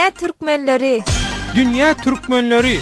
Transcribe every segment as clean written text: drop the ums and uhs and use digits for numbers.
Dünýä türkmenleri! Dünýä türkmenleri!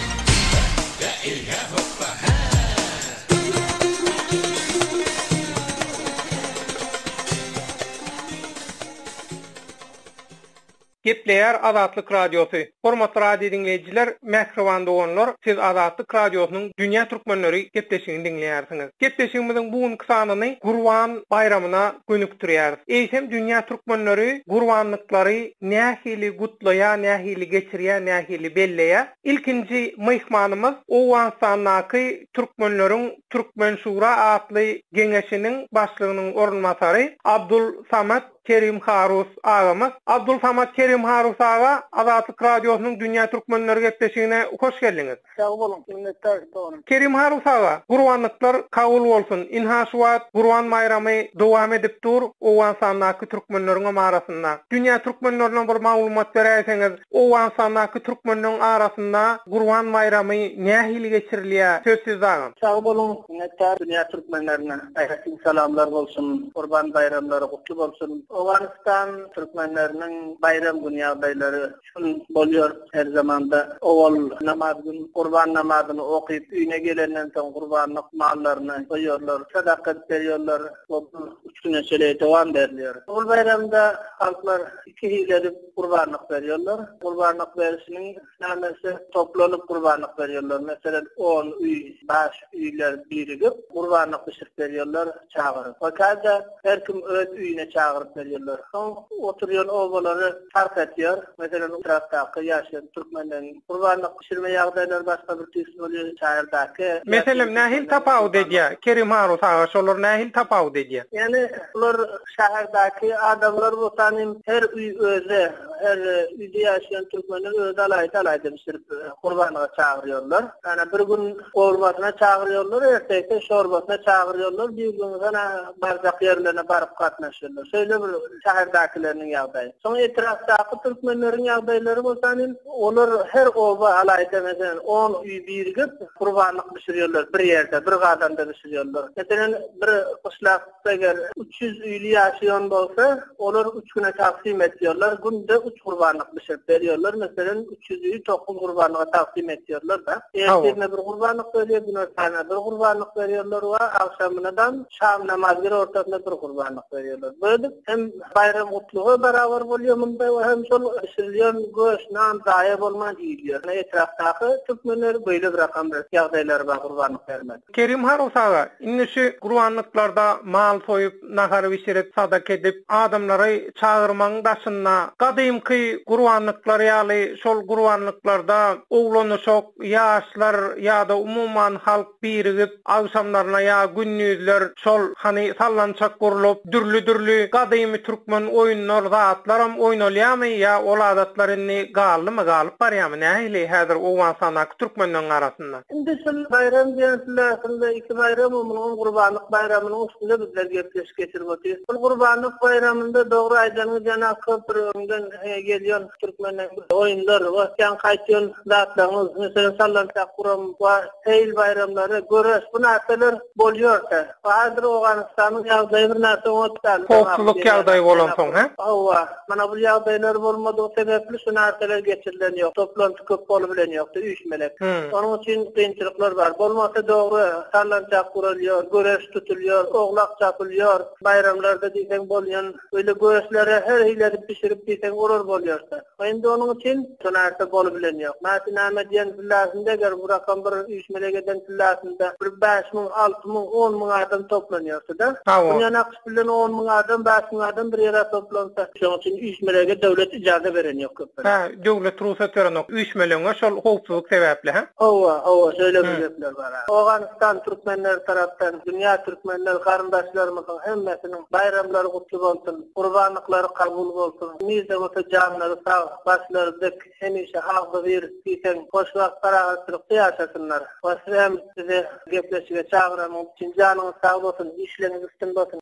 Gepleýär Azatlyk Radiosy. Hormatly radio diňleýjiler, mähriban doganlar, siz Azatlyk Radiosynyň Dünýä türkmenleri gepleşigini diňleýärsiňiz. Gepleşigimiziň bu günki sanyny Gurban baýramyna gönükdirýäris. Eýsem dünýä türkmenleri gurbanlyklary nähili gutlaýar, nähili geçirýär, nähili belleýär? Ilkinji myhmanymyz Owganystandaky türkmenleriň Türkmen Şura atly geňeşiniň başlygynyň orunbasary Abdul Samat Kerim Harus agamyz. Abdul Samat Kerim Harus aga, Azatlyk Radiosynyň Dünýä Türkmenleri gepleşigine hoş geldiňiz. Sag boluň, minnetdar doganym. Kerim Harus aga, gurbanlyklar kabul bolsun. Ynha şu wagt Gurban baýramy dowam edip dur, Owganystandaky türkmenleriňem arasynda. Dünýä türkmenlerine bir maglumat beräýseňiz, Owganystandaky türkmenleň arasynda Gurban baýramy nähili geçirilýär? Söz sizde agam. Sag boluň, minnetdar dünýä türkmenlerine aýratyn salamlar bolsun, Gurban baýramlary gutly bolsun. Owganystan türkmenleriniň baýram gün ýagdaýlary Şul bolýar her zamanda. Owal namaz gün gurban namazyny okyp, öýüne gelenden soň gurbanlyk mallaryny soýarlar, sadaka edip berýärler we bu üç güne çenli dowam berilýär. Ol baýramda halklar iki hili edip gurbanlyk berýärler. Gurbanlyk berişiniň nämesi toplanyp gurbanlyk berýärler. Meselem, on öý, baş öýler birigip gurbanlyk bişirip berýärler çagyryp. We käde her kim öz öýüne çagyryp berýärler. Soň oturýan obalary fark etýär. Meselem, etrapdaky ýaşaýan türkmenleriň gurbanlyk bişirme ýagdaýlary başga bir tüýsli bolýar, şäherdäki Meselem, nähili tapawut edýär? Kerim Harus aga, şolar nähili tapawut edýär? Ýagny, bular şäherdäki adamlar bolsa, her öý özi, her öýde ýaşaýan türkmenler özi alaýda-alaýda bişirip gurbanlyga çagyrýarlar. Ýagny bir gün gowurmasyna çagyrýarlar, ertesi şorbasyna çagyrýarlar, bir gün ýene barjak ýerlerine baryp gatnaşýarlar. Şeýle bir şäherdäkileriniň ýagdaýy. Soň etrapdaky türkmenleriň ýagdaýlary bolsa indi olar her oba alaýda meselem on öý birigip gurbanlyk bişirýärler bir ýerde, bir gazanda bişirýärler. Meselem bir gyşlak Eger 300 öýli ýaşaýan bolsa, olar üç güne taksym etýärler. Günde üç gurbanlyk bişirip berýärler. Meselem, 300 öýi dokuz gurbanlyga taksym etýärler-de. Ertirine bir gurbanlyk berýär, günortanyna bir gurbanlyk berýärler we agşamynadam şam namaz bir ortasynda bir gurbanlyk berýärler. Böyle hem baýram gutlugy barabar bolýar munda we hem şol bişirilýän göş, nan zaýa bolman iýilýär. Etrapdaky türkmenler beýle bir rakam bir ýagdaýlary bar gurbanlyk bermek. Kerim Harus aga, indi şu gurbanlyklarda mal soýup, nahar bişirip, sadaka edip, adamlary çagyrmagyň daşynda, gadymky gurbanlyklar ýaly şol gurbanlyklarda oglan-uşak, ýaşlar ýa-da umuman halk birigip, agşamlaryna ýa gündizler şol hany sallançak gurlup, dürli-dürli gadymy türkmen oýunlar, zatlaram oýnalýarmy ýa ol adatlar indi galdymy, galyp barýarmy, nähili häzir Owganystandaky türkmenleriň arasynda? Indi şul baýram diýen sülläsinde iki baýram munuňam Gurbanlyk baýramynyň üstünde bizler gepleşik geçirip otyrys. Bul Gurbanlyk baýramynda dogry aýdanyňyz ýanak köp bir öňden gelýän türkmenleň bir oýunlar we ýaňky aýtýan zatlaryňyz meselem sallançak guram we seýil baýramlary göreş bu narseler bolýardy. Häzir Owganystanyň ýagdaýy bir narse oňat däl. Howpsuzlyk ýagdaýy bolansoň hä? Hawa. Mana bu ýagdaýlar bolmadygy sebäpli şu narseler geçirilen ýok. Toplanty köp bolubilen ýokdy, üýşmelek. Onuň üçin kynçylyklar bar. Bolmasa dogry, sallançak guralýar, göreş tutulýar, oglak çapylýar. Baýramlarda diýseň bolýan öýle göreşleri her hili edip bişirip diýseň olar bolýarda. Indi onuň üçin şu narse bolubilen ýok. Mäti näme diýen pülläsinde eger bu rakam bir üýşmelek eden pülläsinde bir 5000, 6000, 10000 adam toplanýardy-da. Mundan Bilen 10 müň adam, 5 müň adam bir ýere toplansa, şonuň üçin üýşmelege döwlet ijaza beren ýok köplenç. Hä, döwlet rugsat berenok üýşmeleňe şol howpsuzlyk sebäpli, hä? Hawa, hawa, şeýle bir gepler bar. Owganystan türkmenleri tarapdan dünýä türkmenler garyndaşlarymyzyň hemmesiniň baýramlary gutly bolsun, gurbanlyklary kabul bolsun, nirde bolsa janlary sag, başlary dik, hemişe agzybir, diýseň hoşwagt parahatçylykda ýaşasynlar. We siz hem bizi gepleşige çagyranyňyz üçin janyňyz sag bolsun, işleriňiz üstün bolsun.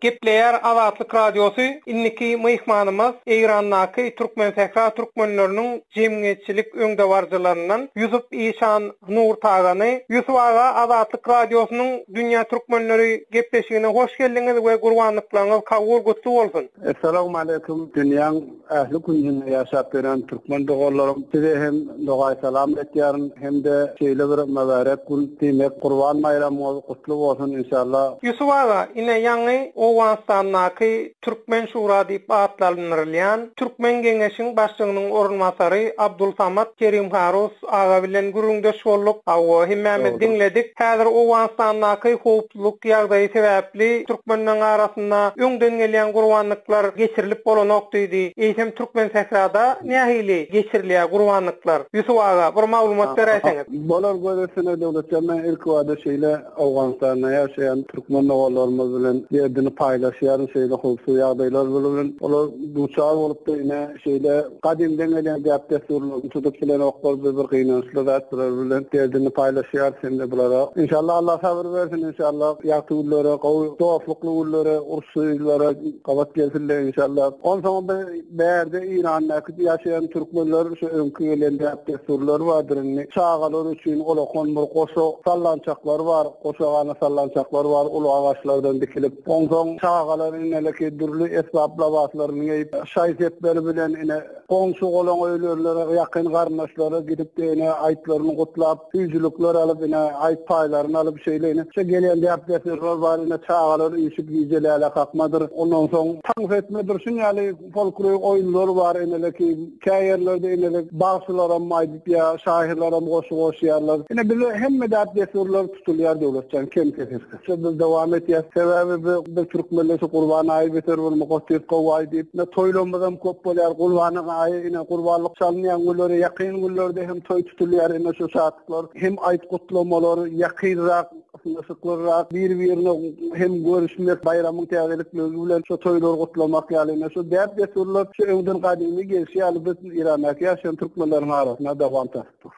Gepleýär Azatlyk Radiosy, Indiki myhmanymyz Eýrandaky Türkmensähra türkmenleriniň jemgyýetçilik öňdebaryjylaryndan Ýusup Işan Nurtagany. Ýusup aga Azatlyk Radiosynyň Dünýä Türkmenleri gepleşigine hoş geldiňiz we gurbanlyklaryňyz kabul gutly bolsun! Essalawmaleýkum dünýäň ähli künjünde ýaşap ýören türkmen doganlarym size hem dogaý salam etýärin hem-de şeýle bir mübärek gün diýmek Gurban baýramyňyz gutly bolsun inşallah. Ýusup aga ine ýaňy Owganystandaky Türkmen şura diýip atlandyrylýan Türkmen geňeşiň başlygynyň orunbasary Abdulsamat Kerimharus aga bilen gürrüňdeş bolduk. Hawa, hemmämiz diňledik. Häzir Owganystandaky howpsuzlyk ýagdaýy sebäpli türkmenleriň arasynda öňden gelýän gurbanlyklar geçirilip bolanok diýdi. Eýsem Türkmensährada nähili geçirilýär gurbanlyklar? Ýusup aga, bir maglumat beräýseňiz. Bolar göz üstüne Döwletjan men ilkibada şeýle Owganystanda ýaşaýan türkmen doganlarymyz bilen derdini paýlaşýaryn şeýle howpsuz ýagdaýlar bilen olar duçar bolupdyr ine şeýle Gadymdan gelýän däp-dessurlaryny tutup bilenoklar bu bir gynançly zat bular bilen derdini paýlaşýarys hem-de bulara Inşallah Allah sabyr bersin inşallah ýagty günlere gowy dostlukly günlere uruşsyz ýyllara gabat gelsinler inşallah Onsoňam bir bärde Eýrandaky ýaşaýan türkmenler şu öňki gelen däp-dessurlar bardyr indi çagalar üçin olakan bir goşa sallançaklar bar goşagana sallançaklar bar uly agaçlardan dikilip Onsoň çagalar ineleki dürli esbap-labaslaryny geýip, şaý-sepleri bilen ine, goňşy-golaň öýlerlere, ýakyn garyndaşlara gidip-de ine, aýtlaryny gutlap, süýjülikler alyp, ine, aýt paýlaryny alyp, şeýle ine, şu gelýän däp-dessurlar bar, ine, çagalar üýşüp gije läle kakmadyr, ondan soň tans etmedir, şuny ýaly folklor oýunlar bar ineleki, kä ýerlerde inelek bagşylaram aýdyp ýa şahyrlaram goşgy goşýarlar. Ine, bizde hemme däp-dessurlar tutulýar Döwletjan, kem-kesiksiz. Şu biz dowam etýäs. Sebäbi bi biz türkmenler şu Gurban aýy beter bir mukaddes gowy aý diýip, ine toýlarymyzam köp bolýar. Gurbanyň aýy ine gurbanlyk çalynýan günleri, ýakyn günlerde hem toý tutulýar. Ine şu şatlyklar hem aýt gutlamalar, ýakynrak, ysnyşyklyrak bir-birine hem görüşmek, baýramyň täzelikligi bilen şu toýlary gutlamak ýaly ine şu däp-dessurlar şu öňden gadymy gelşi ýaly biz Eýrandaky ýaşaýan türkmenleriň arasynda dowam tapyp dur.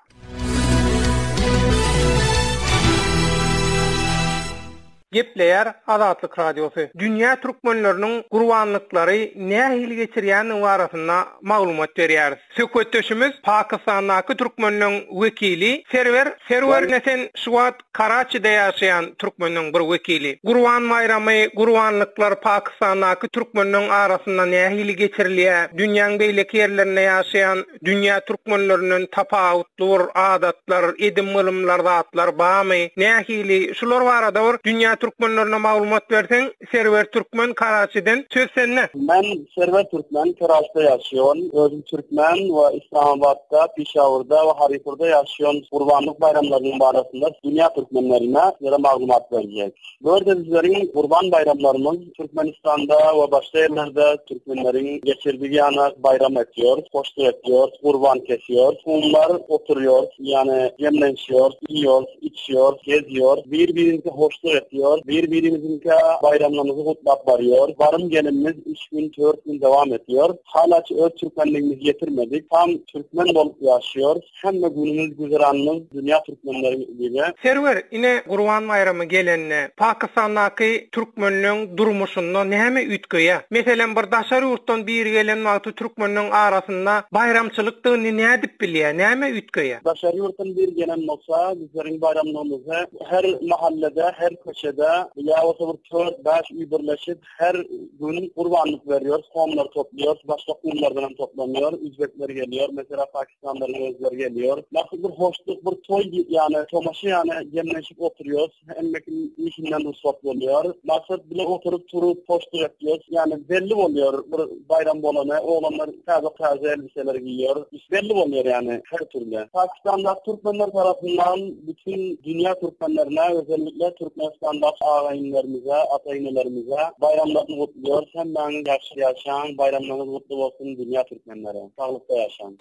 Gepleýär Azatlyk Radiosy. Dünýä türkmenleriniň gurbanlyklary nähili geçirýändigi barasynda maglumat berýäris. Söhbetdeşimiz Pakistandaky türkmenleň wekili Serwer Serwer ine sen şu wagt Karaçide ýaşaýan türkmenleň bir wekili. Gurban baýramy, gurbanlyklar Pakistandaky türkmenleň arasynda nähili geçirilýär? Dünýäň beýleki ýerlerinde ýaşaýan Dünýä türkmenlerinden tapawutly bir adatlar, edim-gylymlar zatlar bamy? Nähili? Şular barada bir dünýä türkmenlerine maglumat berseň, Serwer Türkmen Karaçiden söz sende. Men Serwer Türkmen, Karaçide ýaşaýan. Özüm türkmen we Islamabatda, Pişawurda we Haripurda ýaşaýan Gurbanlyk baýramlarynyň barasynda dünýä türkmenlerine sizlere maglumat berjek. Bu ýerde bizleriň Gurban baýramlarymyz Türkmenistanda we başga ýerlerde türkmenleriň geçirdigi ýana baýram etýär, hoşluk etýär, gurban kesýär, gumlar oturýar, ýany jemlenşýär, iýýär, içýär, gezýär, bir-birimize hoşluk etýär, bir-birimiziňkä baýramlarymyzy gutlap barýar. Barym-gelimimiz üç gün, tört gün dowam etýär. Halaç öz türkmenligimizi ýetirmedik. Tam türkmen bolup ýaşýar. Hemme günümiz güzeranymyz dünýä türkmenleri gibi. Serwer, ine Gurban baýramy gelende, Pakistandaky türkmenleň durmuşynda näme üýtgeýär? Meselem, bir daşary ýurtdan biri gelen wagty türkmenleň arasynda baýramçylykdygyny nädip bilýär? Näme üýtgeýär? Daşary ýurtdan biri gelen bolsa, bizleriň baýramlygymyzy her mahallede, her köçede ýa bolsa bir tört-bäş öý birleşip, Her gün gurbanlyk berýäris, homlar toplaýarys, başga kumlardan hem toplanýar, üzbekler gelýär, meselem pakistanlaryň özleri gelýär. Nasıl bir hoşluk, bir toý ýaly, tomaşa ýaly jemlenşip oturýarys, hemme kim işinden rugsat bolýar. Maksat bile oturyp, turup, hoşluk etýäris. Ýagny belli bolýar bir baýram bolany, oglanlar täze-täze elbiseler giýýär. Belli bolýar ýagny her türli. Pakistandaky türkmenler tarapyndan bütin dünýä türkmenlerine özellikle Türkmenistandaky aga-inilerimize, ata-enelerimize baýramlaryny gutluýarys. Hemmäňiz ýagşy ýaşaň, baýramlaryňyz gutly bolsun dünýä türkmenleri. Saglykda ýaşaň.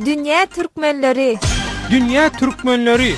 Dünýä türkmenleri. Dünýä türkmenleri.